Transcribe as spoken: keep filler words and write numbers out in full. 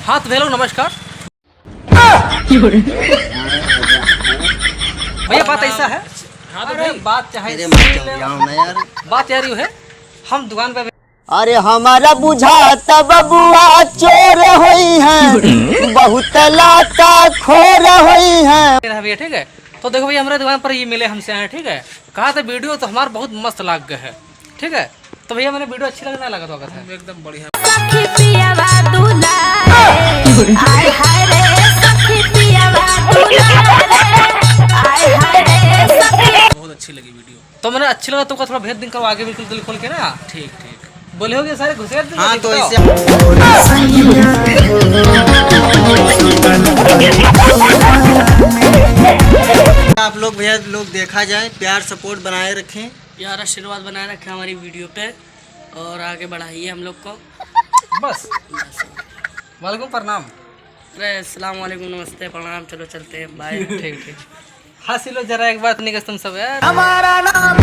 हाँ, तो भैया लोग, नमस्कार। भैया, बात ऐसा है। हाँ, तो अरे, भाई। बात चाहे अरे, मत चौड़ियाओ ना यार। बात यार यूँ है, हम दुकान पे अरे, हमारा बुझाता बबुआ चोर होई हैं, बहुत लाता खोर होई हैं। भैया, ठीक है, तो देखो भैया, हमारे दुकान पर ये मिले हमसे हैं, ठीक है, कहा था वीडियो तो हमार बहुत मस्त लाग गए है, ठीक है, तो भैया, मैंने वीडियो अच्छी लगना लगा तो है। एकदम बढ़िया। सखी पियावा दुलारे, आय हाय रे, सखी पियावा दुलारे, आय हाय रे, सखी। बहुत अच्छी लगी वीडियो। तो मैंने अच्छी लगा तुमको, थोड़ा भेज दिन करो आगे बिल्कुल दिल खोल के ना। ठीक, ठीक। बोले होगे सारे घुसेड़ दे, हाँ, तो बताओ। ऐसे आप लोग भैया लोग देखा जाए, प्यार सपोर्ट बनाए रखें। यार, आशीर्वाद बनाए रखें हमारी वीडियो पे और आगे बढ़ाइए हम लोग को। बस। वालेकुम प्रणाम। अरे, अस्सलाम वालेकुम, नमस्ते, प्रणाम, चलो चलते हैं, बाय। ठीक, ठीक। हँसी लो जरा एक बार, तनिक तुम सब यार। हमारा नाम